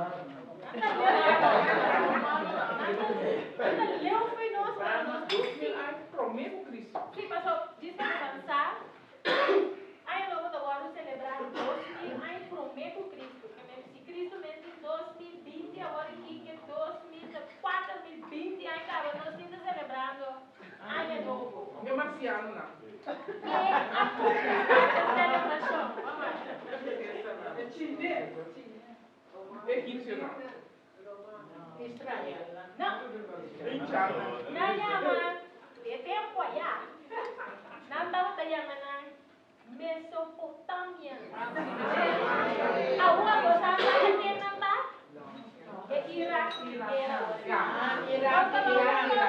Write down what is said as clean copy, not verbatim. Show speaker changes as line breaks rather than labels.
Nan ta leu fo'i nos, pero nos
2000 aña promé ku Cristo.
Sí, paso djis pa nos sa, Aña Nobo ta wòrdu selebrá 2000 aña promé ku Cristo. Ke men si Cristo mes tin 2020 awor i kiko 2000 ta 4020 aña kaba nos tin ta selebrando Aña Nobo.
E marsianonan.
Ke a konkistá e selebrashon? Wak.
E chines. Egipsionan.
Israel. No. Nan yama e tempu ayá. Nan tabata yama nan Mesopotamian. Awor bo sa sa ken nan ta? E Irak di tera ora. Nos tabata.